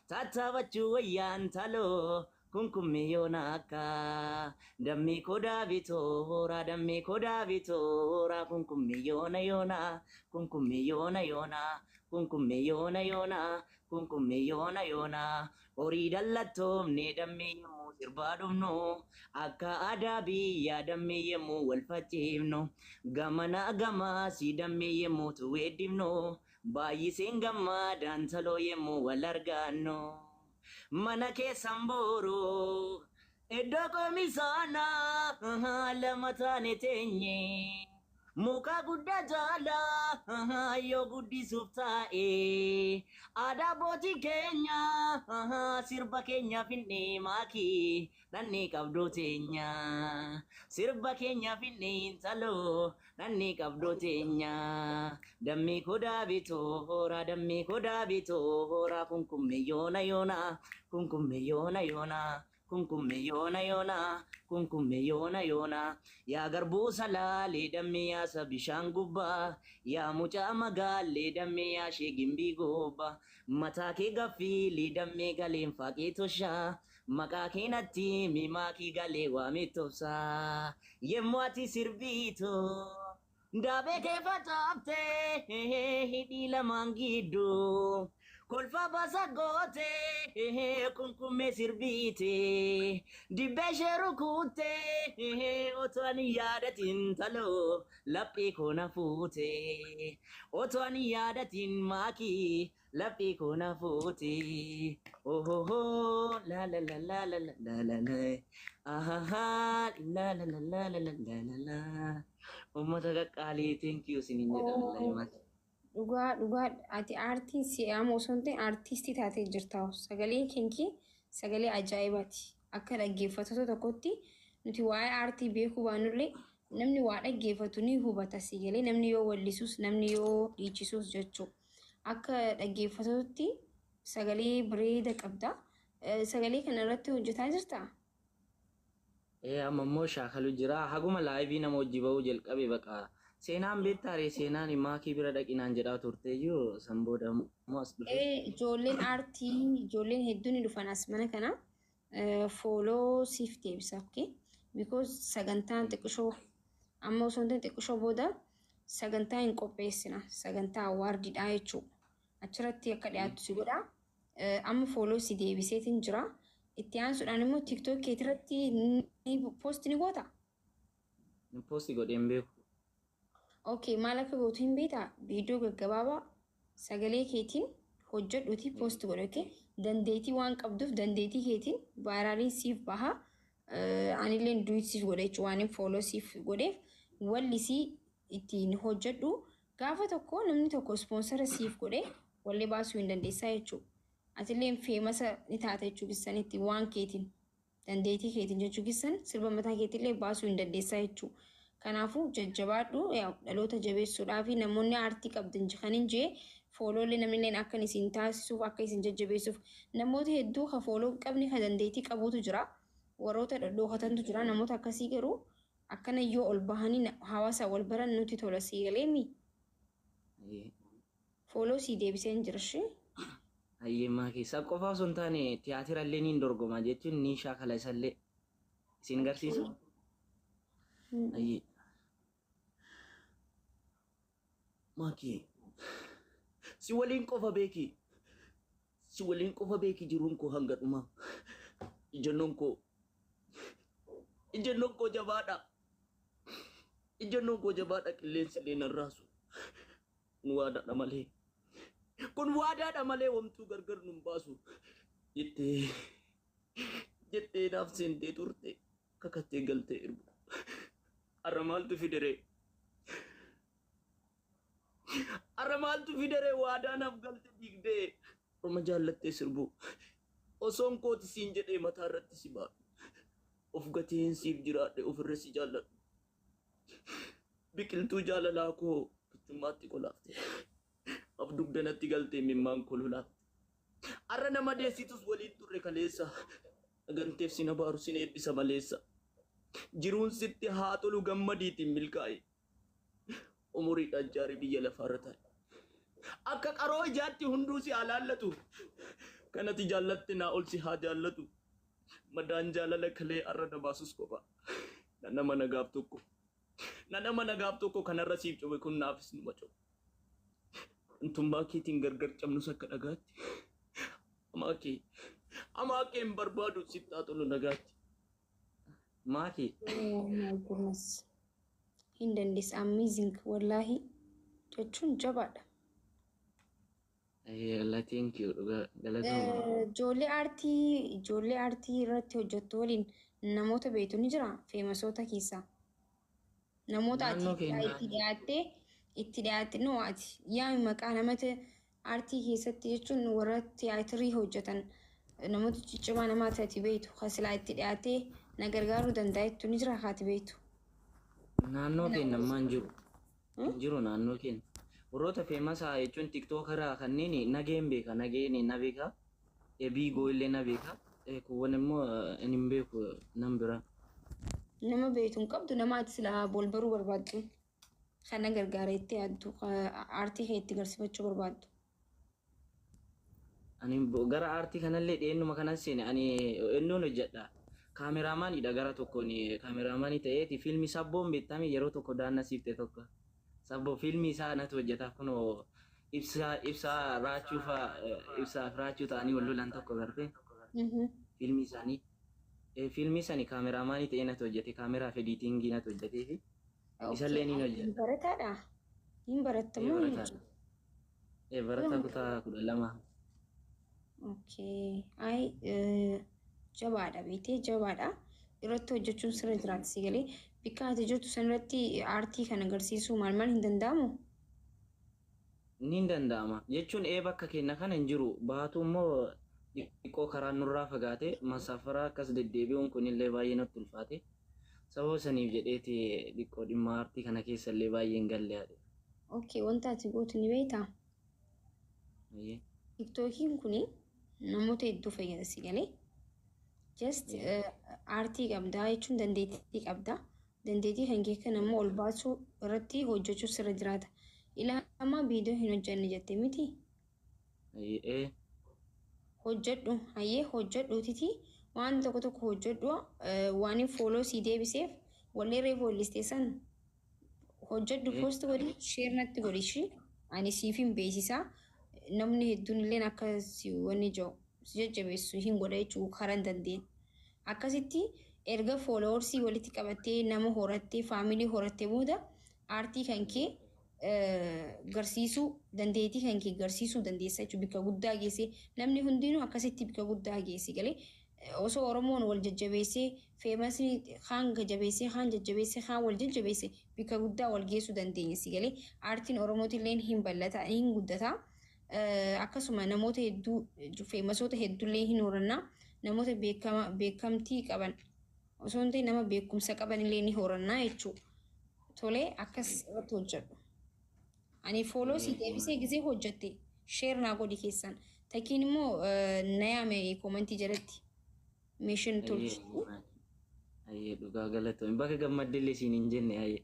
Tattaafachuu wayyaan taloo kunkummee yoona akka dammii koo daabitoora dammii koo daabitoora kunkummee yoona yoona kunkummee yoona yoona kunkummee yoona yoona kunkummee yoona yoona horii dallattoomne dammee yemmuu sirbaa dhufnu akka aadaa biyyaa dammee yemmuu wal facciifnu gamana gamaasii dammee yemmuu tuweeddifnu baay'iseen gammadaan taloo yemmuu wal argannu mana keessan boru iddoo qoomisaanaa lama taane teenye muka guddaa jaalaa yoo guddisuuf taa'e aadaa abbootii keenya sirba keenya finne maakii dhanni qabdoo teenya sirba keenya finne intaloo dhanni qabdoo teenya dammii kodaa bitoora dammii kodaa bitoora kunkumme yoona yoona kunkumme yoona yoona kunkumme yoona yoona kunkumme yoona yoona yaa garbuu salaalee dammee yaasa bishaan gubbaa yaa mucaa magaalee dammee yaa ishee gimbii goobaa mataa kee gaffiilii dammee galeen faaqee toshaa maqaa kee natti mimaakii galee waamee tobsaa yemmuu ati sirbiitu daabee kee facaaftee hidhii lamaan gidduu kolfa basa gootee kunkummee sirbiite dibbee ishee rukuttee otoo ani yaadatiin taloo laphee koo na fuute otoo ani yaadatiin maakii laphee koo na fuute ohohoo la la la la la la la la ahahaa la la la la la la la la uummata qaqqaalii thank you isiniin jedha wallahi maakii. Dhugaa dhugaa ati aartiin si'aama osoo hin ta'in aartistii taatee jirta. Sagaleen kenkee sagalee ajaa'ibaati. Akka dhaggeeffattoota tokkotti nuti waa'ee aartii beekuu baannullee namni waa dhaggeeffatu ni hubata si galee namni yoo wallisuus namni yoo dhiichisuus jechuudha. Akka dhaggeeffattootatti sagalee bareeda qabda. Sagalee kana irratti hojjetaa jirtaa? Ee amma immoo shaakalu jira. Haguma laayivii nama hojii bahuu jalqabe baqa. Seenaan beektaare seenaan maakii bira dhaqinaan jedhaa turteeyyuu san booda immoo as dhufe. Ee ijoolleen aartii ijoolleen hedduun ni dhufan as mana kana follow siif deebisa okay because sagantaan xiqqishoo amma osoo hin ta'in xiqqishoo booda sagantaa hin qopheessina sagantaa awaardiidha jechuudha achirratti akka dhiyaattu si godha amma follow si deebiseetiin jira itti aansuudhaan immoo TikTok keetirratti ni post ni goota. Post godhee hin beeku. Okay, maal akka gootu hin beektaa? Viidiyoo gaggabaabaa sagalee keetiin hojjedhuutii post godhi. Okay? Dandeettii waan qabduuf dandeettii keetiin viraliin siif baha. Anillee duet siif godha jechuudha waan hin follow siif godheef wallisii ittiin hojjedhu. Gaafa tokko namni tokko sponsor siif godhe wallee baasuu hin dandeessaa jechuudha. Atillee famous ni taata jechuu keessanitti waan keetiin dandeettii keetiin jechuu keessan sirba mataa keetillee baasuu hin dandeessaa jechuudha. Kanaafuu jajjabaadhu dhaloota jabeessuudhaa fi namoonni aartii qabdan kan hin jee followllee namni illee akka isin taasisuuf akka isin jajjabeessuuf namoota hedduu ka follow hin qabne ka dandeettii qabutu jira. Warroota dhodhookatantu jira. Namoota akkasii garuu akkana yoo ol bahanii hawaasa wal baran nutti tola sii galeemi. Follow sii deebisee hin jira ishee. Hayyee maakii isa qofa osoo hin taane tiyaatira illee niin dorgoma jechuun ni shaakala isallee isin garsiisu. Hayyee. Maakii si waliin qofa beeki si waliin qofa beeki jiruun koo hanga dhumaa ijjannoon koo jabaadha ijjannoon koo jabaadha qilleensi illee nan raasu kun waadaadha malee kun waadaadha malee wamtuu gargar nun baasu jettee jettee naaf seentee turte kakattee galtee irbu har'a maaltu fideree har'a maaltu fideree waadaa naaf galte diigdee orma jaallattee sirbu osoon kooti siin jedhee mataa irratti si baadhu of gatiin siif jiraadhe ofirra si jaalladhu biqiltuu jaalalaa koo kichummaatti qolaafte af dugdanatti galtee mimmaan koo lolaafte har'a nama deessitus waliin turre kaleessa aganteef sin abaaru sin eebbisa maleessa jiruun sitti haa tolu gammadiitiin milkaa'e umuriidhaan jaarii biyya lafaarra taa'e akka qaroo ijaatti hunduu si haa laallatu Kanati jaallatte naa ol si haa jaallatu. Madaan jaalala kalee arra na baasus kophaa. Nan amana gaaf tokko. Nan amana gaaf tokko kanarra siif cobe kun naafis numa coba. Antummaa keetiin gargar cabnus akka dhagaatti. Amaa kee amaa kee hin barbaadu sitti haa tolu nagaatti. Maakii. Oh my goodness. Hin dandeessa, amazing, wallaahi jechuun jabaadha. Ayyaala, thank you, dhugaa galatooma. Ijoollee aartii irratti hojjettu waliin namoota beektu ni jira famousoota keessaa. Namoota ati Naannoo keenya itti dhiyaatte no, ati yaami maqaa namoota aartii keessatti jechuun warra tiyaatirii hojjetan, namoota ciccimaa namaati ati beektu kan silaa itti dhiyaattee na gargaaruu danda'a ni jira haati beektu. Naannoo keenya ammaa hin jiru. Hin jiru naannoo keenya. Warroota famousaa jechuun TikTokeraa kanneen nageen beeka, nageen na beeka. Biigoo illee na beeka. Kuuwwan immoo hin beeku nan bira. Nama beektu hin qabdu, nama ati silaa wal baruu barbaaddu kan na gargaara itti yaaddu, aartii kee itti garsiifachuu barbaaddu. Ani gara aartii kanallee dhiyeennuma kanan seene. Ani innoon hojjedha. Cameramaniidha, gara tokkoon cameramanii ta'eeti fiilmii Sabboon beektami yeroo tokko daanna siifte tokko. Sabboo fiilmii isaa natu hojjeta, kunoo ibsaa ibsaa raachuu fa'a, ibsaa fi raachuu ta'anii wal lolan tokko garte fiilmii isaanii. Fiilmii sani cameramanii ta'ee natu hojjete, kaameraa fi editingii natu hojjetee fi isallee ni hojjeta. Barataadha. Hin baratta moo hin Barataadha. Barataa kutaa 12. Okay. Ay, jabaadha beektee, jabaadha. Irratti hojjechuun sirra jiraata si galee. Bikka ati jirtu sanarratti aartii kan agarsiisuu maal maal hin danda'amu? Ni danda'ama. Jechuun bakka keenya kana hin jiru. Baatu immoo xiqqoo karaan nurraa fagaate, masaafaraa akkas deddeebi'uun kunillee baay'ee natti ulfaate. Sababa saniif jedheeti xiqqoo dhimma aartii kana keessa illee baay'ee hin galle yaade. Okay, wanta ati gootu ni beektaa? Ayyee. TikTokiin kuni namoota hedduu fayyada si galee. Just aartii qabdaa jechuun dandeettii qabdaa. Dandeettii kan kee kana immoo ol baasuu irratti hojjechuu sirra jiraata. Ilaamaa viidiyoo hin hojjenne jette miti? Ayyee. Hojjedhu, hayyee, hojjedhuutiti waan tokko tokko hojjedhu, waan follow sii deebiseef wallee reefu wallistee san hojjedhu, post godhi, share natti godhi ishii, ani siif hin beeksisaa, namni hedduun illee akka si wanni jiru si jajjabeessu hin godha jechuu karaa hin dandeenye. Akkasitti erga followersii walitti qabattee, nama horattee, family horattee booda aartii kan kee garsiisuu, dandeettii kan kee garsiisuu dandeessa jechuudha. Bikka guddaa geessee namni hundinuu akkasitti bikka guddaa geesse galee osoo Oromoon wal jajjabeessee, famousni kaan jabeessee, kaan jajjabeessee, kaan wal jajjabeesse, bikka guddaa wal geessuu dandeenya si galee. Aartiin Oromootillee hin bal'ata, hin guddata. Akkasuma namoota hedduu, famousoota hedduullee hin horannaa, namoota beekamtii qaban osoo hin ta'in nama beekumsa qaban illee ni horannaa jechuudha. Tolee, akkas irratti hojjedhu. Ani follow si deebisee gisee hojjette share naa godhi keessan. Takkiin immoo na yaame commentii jalatti. Meeshaan tolchu. Ayyee, dhugaa galatoomii. Baga gammadde illee siin hin jenne, ayyee.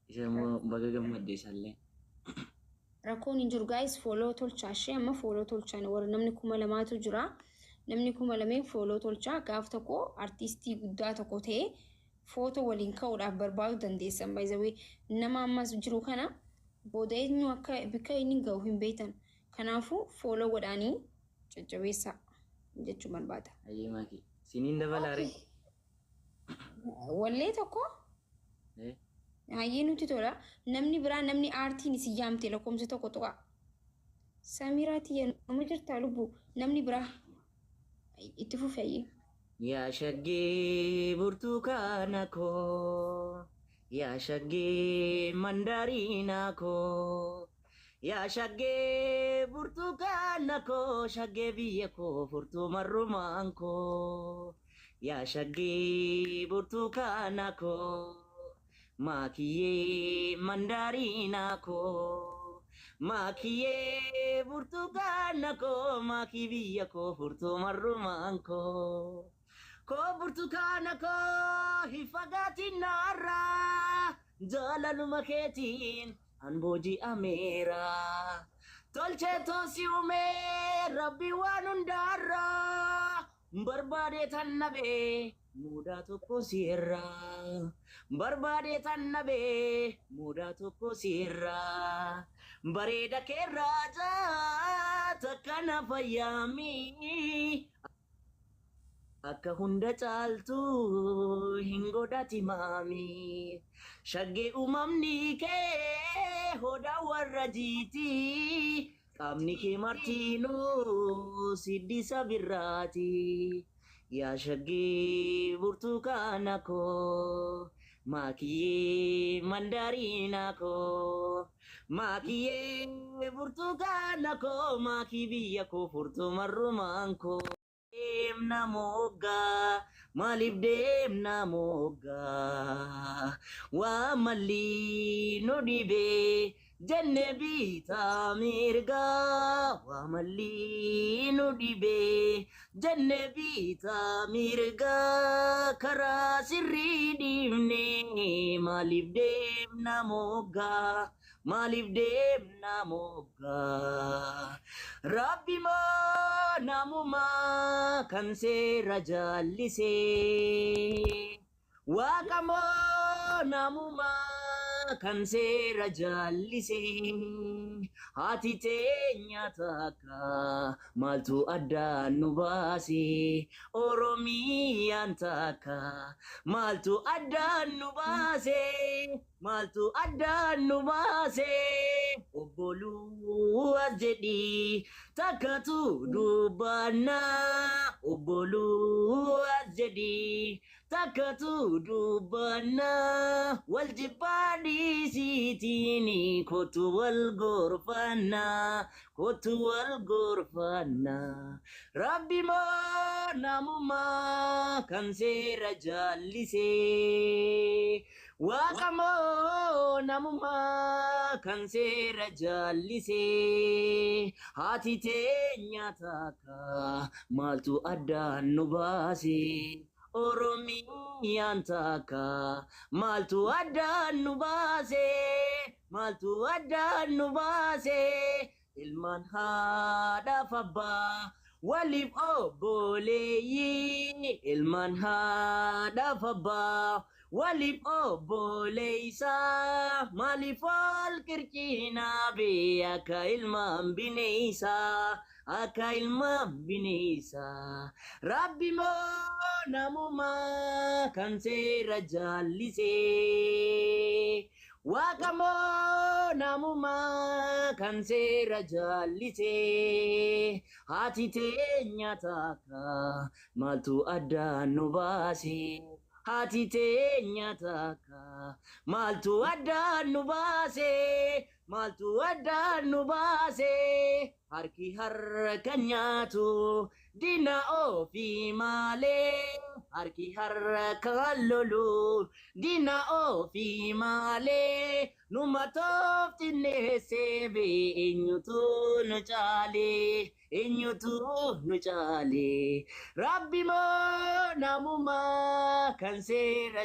Isa immoo baga gammadde isallee. Rakkoon hin jiru. Guys, follow tolchaa ishee, amma follow tolchaan warra namni 2000tu jira. Namni 2000 follow tolchaa, gaaf tokko artiistii guddaa tokko ta'ee footoo waliin ka'uudhaaf barbaaduu dandeessan. Baay'ee nama ammas jiru kana booda eenyu akka bikka inni gahu hin beektan. Kanaafuu follow godhaanii jajjabeessaa jechuu barbaada. Ayyee maaki. Siniin dabalaare. Wallee tokko hayyee, nuti tola. Namni biraa, namni aartiin isin yaamte lakkoomsa tokko tuqa. Samiraa tiyya, nama jirtaa lubbu? Namni biraa itti fufi, hayyee. Yaa shaggee burtukaana koo, yaa shaggee mandariina koo, yaa shaggee burtukaana koo, shaggee biyya koo, furtuu marrumaan koo, yaa shaggee burtukaana koo, maakiyyee mandariina koo, maakiyyee burtukaana koo, maakii biyya koo, furtuu marrumaan koo. Koo burtukaana koo, hin fagaatin naarraa, jaalaluma keetiin an booji'ameera. Tolcheetoo si uumee rabbi waan hundaarraa barbaadee tan nabee muudaa tokko si irraa barbaadee tan nabee muudaa tokko si irraa bareeda keerraa jaata kana fayyaamii akka hunda caaltu hin godhati maami shaggee uumamni kee hodaa warra jiitii qaamni kee martinuu siddisa birraati yaa shaggee burtukaana koo maakiyyee mandariina koo maakiyyee burtukaana koo maakii biyya koo furtuu marrumaan koo. Deemna moggaa maaliif deemna moggaa waa malli nu dhibee jenne biitaa mirgaa waa malli nu dhibee jenne biitaa mirgaa karaa sirrii dhiifne maaliif deemna moggaa maaliif deemna moggaa rabbi moo namumaa kan seera jallisee waaqa moo namumaa kan seera jallisee haati teenya takka maaltu addaan nu baase oromiyaan takka maaltu addaan nu baase maaltu addaan nu baase obboluu as jedhi takkatu dubbannaa obboluu as jedhi takkatu dubbannaa wal jibbaa dhiisiitiin kootu wal gorfannaa kootu wal gorfannaa rabbi moo namumaa kan seera jallisee waaqa moo namumaa kan seera jallisee haati teenya takka maaltu addaan nu baase oromiyaan takka maaltu addaan nu baase maaltu addaan nu baase ilmaan haadhaaf abbaa waliif obboleeyyii ilmaan haadhaaf abbaa waliif obboleeysaa maaliif ol qirqiinaa bee akka ilmaan bineensaa akka ilmaan bineensaa rabbi moo namumaa kan seera jallisee waaqa moo namumaa kan seera jallisee haati teenya takka maaltu addaan nu baase haati teenya takka maaltu addaan nu baase maaltu addaan nu baase harki harka nyaatu diina ofii malee harki harka lolu diina ofii malee numa tooftinneessee bee eenyutu nu caale eenyutu nu caale rabbi moo namumaa kan seera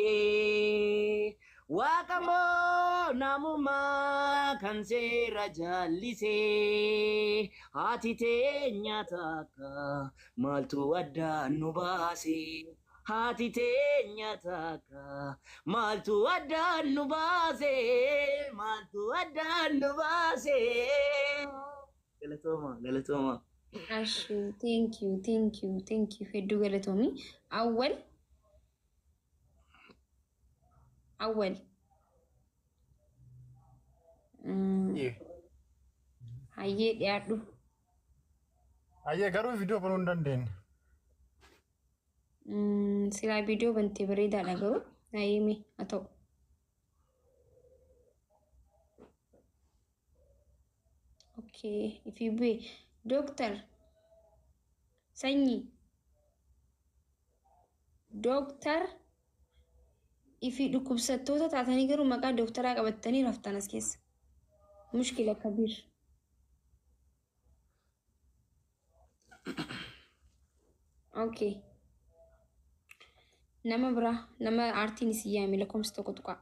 jallisee waaqa moo namumaa kan seera jallisee haati teenya takka maaltu addaan nu baase haati teenya takka maaltu addaan nu baase maaltu addaan nu baase. Galatooma galatooma. Ashi, thank you, thank you, thank you. Hedduu galatoomi. Awwal. Awwal. Hayyee dhiyaadhu. Hayyee garuu viidiyoo banuu hin dandeenye. Silaa viidiyoo bantee bareedaadha garuu hayyee mee haa ta'u. Okay, ifii bu'e. Dooktar Sanyii. Dooktar ifii dhukkubsattoota taatanii garuu maqaa dooktaraa qabattanii raftan as keessa. Mushkila kabiir. Okay. Nama biraa nama aartiin isin yaame lakkoofsa tokko tuqaa.